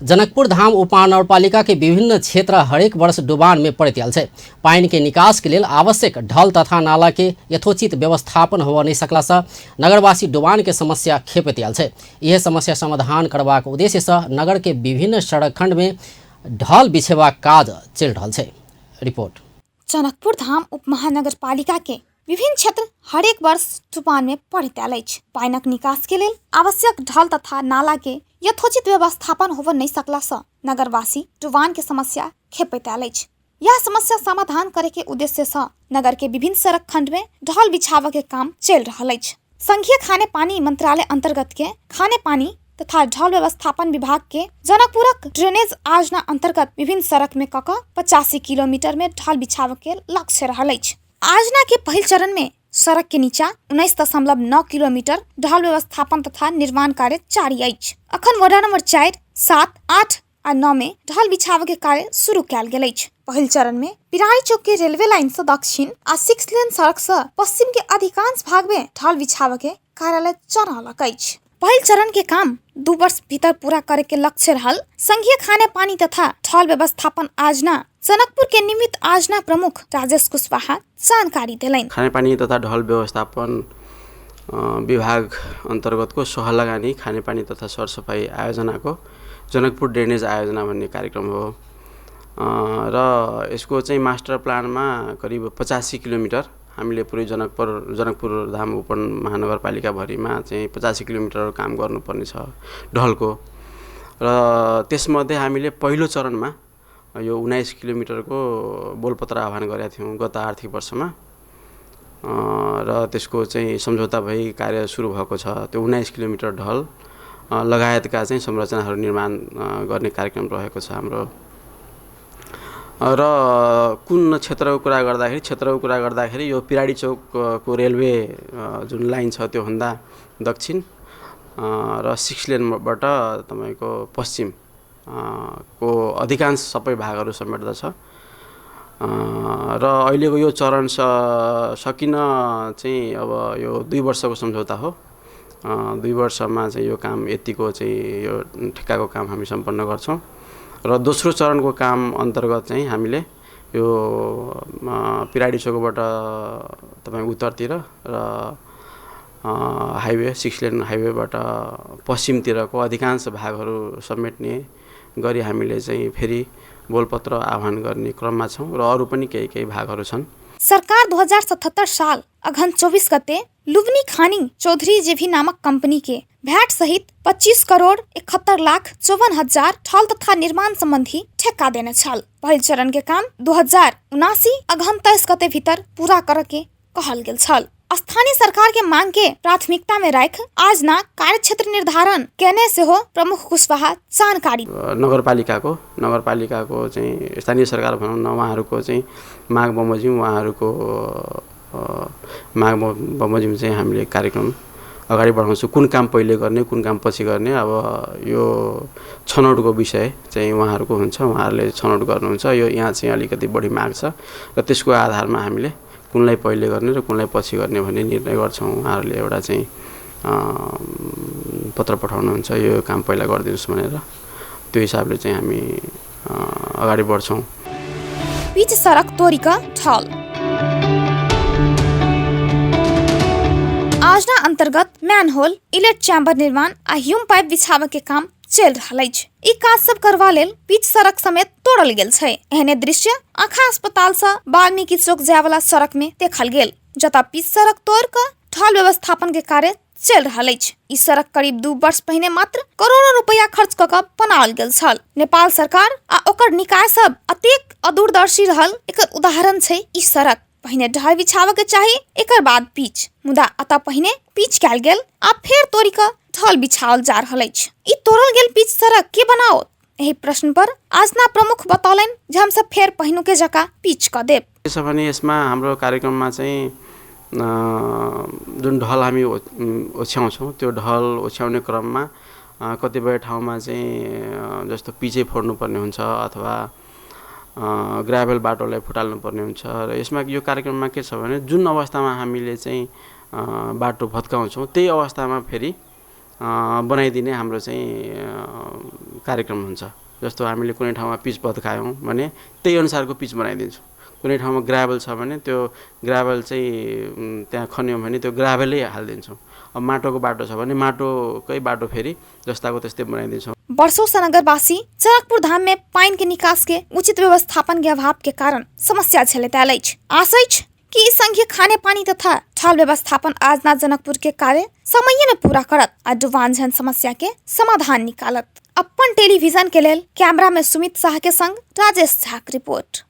जनकपुर धाम उपमहानगरपालिका के विभिन्न क्षेत्र हरेक वर्ष डुबान में पड़ैत आयल छै। पानि के निकास के लेल आवश्यक ढल तथा नाला के यथोचित व्यवस्थापन होबय नहि सकला से नगरवासी डुबान के समस्या खेपैत आयल छै। यह समस्या समाधान करबाक उद्देश्य से नगर के विभिन्न सड़क खंड में ढल बिछेबाक काज चलि रहल छै। रिपोर्ट। जनकपुर धाम उपमहानगरपालिका के विभिन्न क्षेत्र हरेक वर्ष डुबान में पड़ैत आयल अछि। पानिक निकास के लेल आवश्यक ढल तथा नाला के यथोचित व्यवस्थापन होबय नहि सकला से नगरवासी डुबान के समस्या खेपैत आयल अछि। यह समस्या समाधान करे के उद्देश्य से नगर के विभिन्न सड़क खंड में ढल बिछावे के काम चलि रहल अछि। संघीय खाने पानी मंत्रालय अंतर्गत के खाने पानी तथा ढल व्यवस्थापन विभाग के जनकपुरक ड्रेनेज आयोजना अंतर्गत विभिन्न सड़क में कक 85 किलोमीटर में ढल बिछावे के लक्ष्य रहल अछि। आयोजना के पहिल चरण में सड़क के नीचा 19.9 किलोमीटर ढल व्यवस्थापन तथा निर्माण कार्य जारी अछि। अखन वार्ड नंबर 4, 7, 8 आ 9 में ढल बिछावे के कार्य शुरू कयल गेल अछि। पहिल चरण में पिरारी चौक के रेलवे लाइन से दक्षिण आ 6 लेन सड़क से पश्चिम के अधिकांश भाग में ढल बिछावे के कार्यालय चढ़लक अछि। पहिल चरण के काम 2 वर्ष भीतर पूरा करे के लक्ष्य रहल संघीय खाने पानी तथा ढल व्यवस्थापन आयोजना जनकपुर के निमित्त आयोजना प्रमुख राजेश कुशवाहा जानकारी देलनि। खानेपानी तथा ढल व्यवस्थापन विभाग अन्तर्गतको सहलगानी खानेपानी तथा सरसफाइ आयोजनाको जनकपुर ड्रेनेज आयोजना भन्ने कार्यक्रम हो र यसको चाहिँ मास्टर प्लानमा करिब 85 किलोमिटर हामीले पुरै जनकपुर धाम उप महानगरपालिकाभरिमा चाहिँ 85 किलोमिटर काम गर्नुपर्ने छ ढलको। र त्यसमध्ये हामीले पहिलो चरणमा यो 19 किलोमिटरको बोलपत्र आह्वान गरेका थियौँ गत आर्थिक वर्षमा र त्यसको चाहिँ सम्झौता भई कार्य सुरु भएको छ। त्यो 19 किलोमिटर ढल लगायतका चाहिँ संरचनाहरू निर्माण गर्ने कार्यक्रम रहेको छ हाम्रो। र कुन क्षेत्रको कुरा गर्दाखेरि यो पिराडी चौकको रेलवे जुन लाइन छ त्योभन्दा दक्षिण र 6 लेनबाट तपाईँको पश्चिम को अधिकांश सबै भागहरू समेट्दछ। र अहिलेको यो चरण सकिन चाहिँ अब यो 2 वर्षको सम्झौता हो। 2 वर्षमा चाहिँ यो काम यतिको चाहिँ यो ठेक्काको काम हामी सम्पन्न गर्छौँ र दोस्रो चरणको काम अन्तर्गत चाहिँ हामीले यो पिराडी चौकबाट तपाईँ उत्तरतिर र हाइवे 6 लेन हाइवेबाट पश्चिमतिरको अधिकांश भागहरू समेट्ने गरी हामीले चाहिँ फेरि बोलपत्र आह्वान गर्ने क्रममा छौँ र अरू पनि केही केही भागहरू छन्। सरकार 2077 साल अघन 24 गते लुबनी खानी चौधरी जेभी नामक कंपनी के भ्याट सहित 25 करोड़ 71 लाख 54 हजार ढल तथा निर्माण संबंधी ठेक्का देने छल। पहिल चरण के काम 2079 अघन 23 गते भीतर पूरा कर के कहल गेल छल। स्थानीय सरकार के मांग के प्राथमिकता में राख आज ना कार्य क्षेत्र निर्धारण केने से हो प्रमुख कुशवाहा जानकारी। नगरपालिकाको चाहिँ स्थानीय सरकार भनौँ न, उहाँहरूको चाहिँ माग बमोजिम उहाँहरूको माग बमोजिम चाहिँ हामीले कार्यक्रम अगाडि बढाउँछौँ। कुन काम पहिले गर्ने कुन काम पछि गर्ने अब यो छनौटको विषय चाहिँ उहाँहरूको हुन्छ, उहाँहरूले छनौट गर्नुहुन्छ। यो यहाँ चाहिँ अलिकति बढी माग छ र त्यसको आधारमा हामीले कुनलाई पहिले गर्ने र कुनलाई पछि गर्ने भन्ने निर्णय गर्छौँ। उहाँहरूले एउटा चाहिँ पत्र पठाउनुहुन्छ यो काम पहिला गरिदिनुहोस् भनेर, त्यो हिसाबले चाहिँ हामी अगाडि बढ्छौँ। पिच सडक तोरीका ढल आयोजना अंतर्गत मैनहोल, इलेट चैम्बर निर्माण आ ह्यूम पाइप बिछावे के काम चलि रहल अछि। ई काज सब करवा लेल पिच सड़क समेत तोड़ल गेल छै। एहने दृश्य आँखा अस्पताल से वाल्मीकि चौक जाय वाला सड़क में देखल गेल, जतऽ पिच सड़क तोड़ कऽ ढल व्यवस्थापन के कार्य चलि रहल अछि। ई सड़क करीब 2 वर्ष पहिने मात्र करोड़ों रुपया खर्च कऽ कऽ बनाओल गेल छल। नेपाल सरकार आ ओकर निकाय सब अतेक अदूरदर्शी रहल एकर उदाहरण छै ई सड़क। पहिने ढल बिछावे के चाही, एकर बाद पिच, मुदा अतः पहिने पिच कयल गेल आ फेर तोड़ी कऽ ढल बिछाओल जा रहल अछि। ई तोड़ल गेल पिच सड़क के बनाओत, एहि प्रश्न पर आजना प्रमुख बतौलनि जे हमसब फेर पहिनुके जकाँ पिच कऽ देब। त्यसो भने यसमा हाम्रो कार्यक्रममा चाहिँ जुन ढल हामी ओछ्याउँछौँ त्यो ढल ओछ्याउने क्रममा कतिपय ठाउँमा चाहिँ जस्तो पिचै फोड्नुपर्ने हुन्छ अथवा ग्राभेल बाटोलाई फुटाल्नुपर्ने हुन्छ। र यसमा यो कार्यक्रममा के छ भने जुन अवस्थामा हामीले चाहिँ बाटो भत्काउँछौँ त्यही अवस्थामा फेरि बनाइदिने हाम्रो चाहिँ कार्यक्रम हुन्छ। जस्तो हामीले कुनै ठाउँमा पिच भत्कायौँ भने त्यही अनुसारको पिच बनाइदिन्छौँ। कुनै ठाउँमा ग्राभल छ भने त्यो ग्राभल चाहिँ त्यहाँ खन्यौँ भने त्यो ग्राभलै हालिदिन्छौँ। अब माटोको बाटो छ भने माटोकै बाटो फेरि जस्ताको त्यस्तै बनाइदिन्छौँ। वर्षौं से नगरवासी जनकपुर धाम में पानि के निकास के उचित व्यवस्थापन के अभाव के कारण समस्या झेलैत आयल अछि। आश अछि कि ई संघीय खाने पानी तथा ढल व्यवस्थापन योजना जनकपुर के कार्य समय में पूरा करत आ डुबान जहन समस्या के समाधान निकालत। अपन टेलीविजन के लेल कैमरा में सुमित शाह के संग राजेश झा के रिपोर्ट।